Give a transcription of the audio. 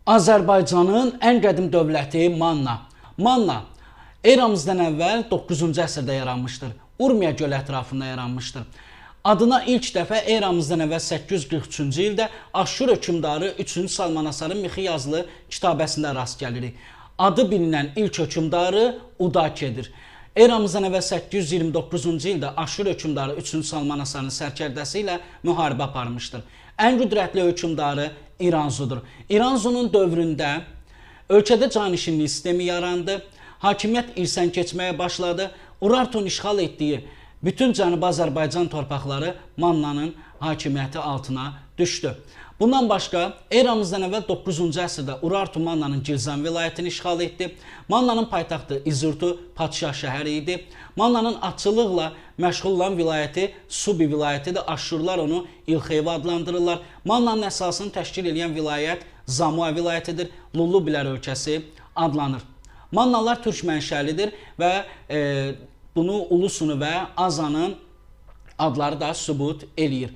Azərbaycanın ən qədim dövləti Manna. Manna eramızdan əvvəl 9-cu əsrdə yaranmışdır. Urmiya gölü ətrafında yaranmışdır. Adına ilk dəfə eramızdan əvvəl 843-cü ildə Aşur hökmdarı 3-cü Salmanasarın mixi yazılı kitabəsində rast gəlirik. Adı bilinən ilk hökmdarı Udakedir. Eramızdan əvvəl 829-cu ildə Aşur hökmdarı 3-cü Salmanasarın sərkərdəsi ilə müharibə aparmışdır. Ən qüdrətli hökmdarı İranzudur. İranzunun dövründə ölkədə canişinlik sistemi yarandı. Hakimiyyət irsən keçməyə başladı. Urartun işğal etdiyi bütün Cənubi Azərbaycan torpaqları Mannanın hakimiyyəti altına düşdü. Bundan başqa eramızdan əvvəl 9-cu əsrdə Urartu Mannanın Gilzan vilayətini işğal etdi. Mannanın paytaxtı İzurtu padşah şəhəri idi. Mannanın atçılıqla məşğul olan vilayəti Subi vilayətidir. Aşurlar onu İlxeyva adlandırırlar. Mannanın əsasını təşkil edən vilayət Zamua vilayətidir. Lullubilər ölkəsi adlanır. Mannalar türk mənşəlidir və bunu Ulusunu və Azanın adları da sübut eləyir.